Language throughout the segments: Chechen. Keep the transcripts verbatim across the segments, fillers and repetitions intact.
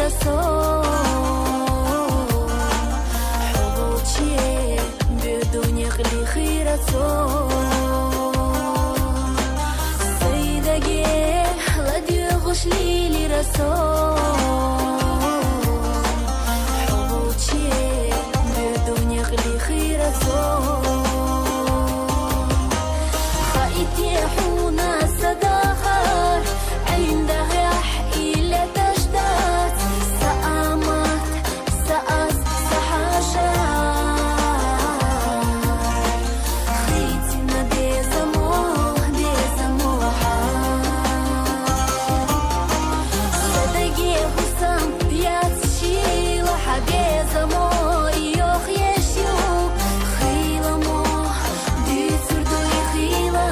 Хьо вовче бедуне къли хирацо. Сайдаге лади гъуш лили расо. Хьо вовче бедуне къли хирацо. Хаите хьуна садагъар, гӀиндагъяхь илля тӀашдат, са амат, са ас, са хьажа. Хитина безамо, безамо хьа. Садаге хӀусам яц шила хьа безамо, йох ешиу, хиламо. Дицур дуй хила.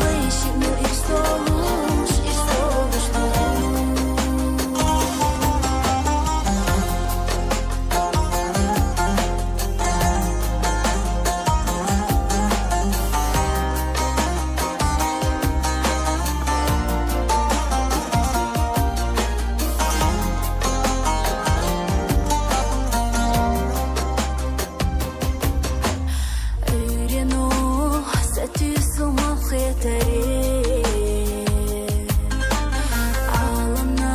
Вайшимил ирсолуш, ирсолуш ду. ГӀуьрено сатуьсу махетаре. ГӀаламна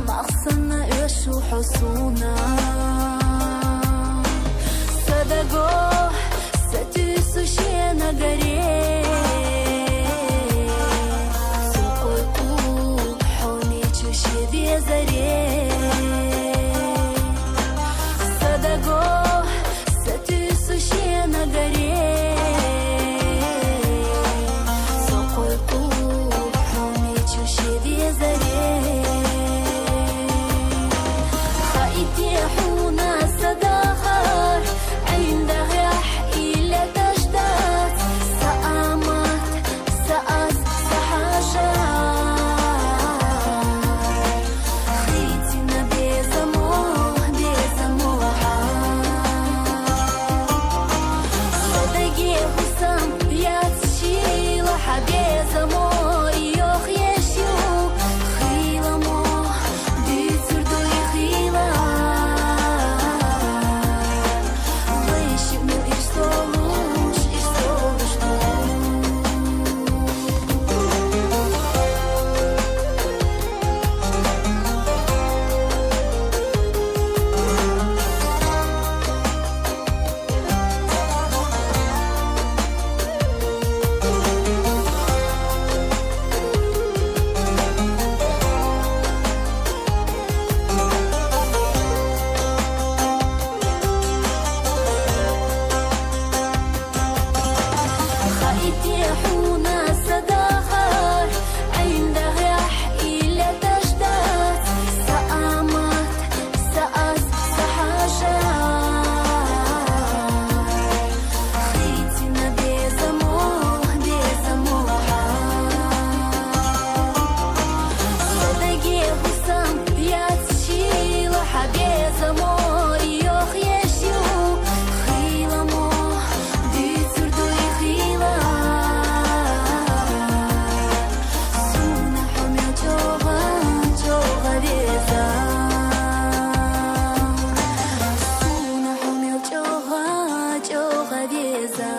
махсанна оьшу хьо суна. Садаго сатуьсу шена гаре. Сукъуй кул хьо мичу шедезаре. Садаго сатуьсу шена гаре. Сокъуй кул хьо мичу шедезаре. Хаите хьуна садагъар, гӀиндагъяхь илля тӀашдат, са амат, са ас, са хьажа. Хитина безамо, безамо хьа. Садаге хӀусам яц шила хьа безамо, йох ешиу, хиламо. Дицур дуй хила. Вайшимил ирсолуш, ирсолуш ду. Хаите хьуна садагъар, гӀиндагъяхь илля тӀашдат, са амат, са ас, са хьажа. Хитина безамо, безамо хьа. Садаге хӀусам яц шила хьа безамо, йох ешиу, хиламо. Дицур дуй хила. Суна хьо мел чӀогӀа, чӀогӀа веза. Суна хьо мел чӀогӀа, чӀогӀа веза.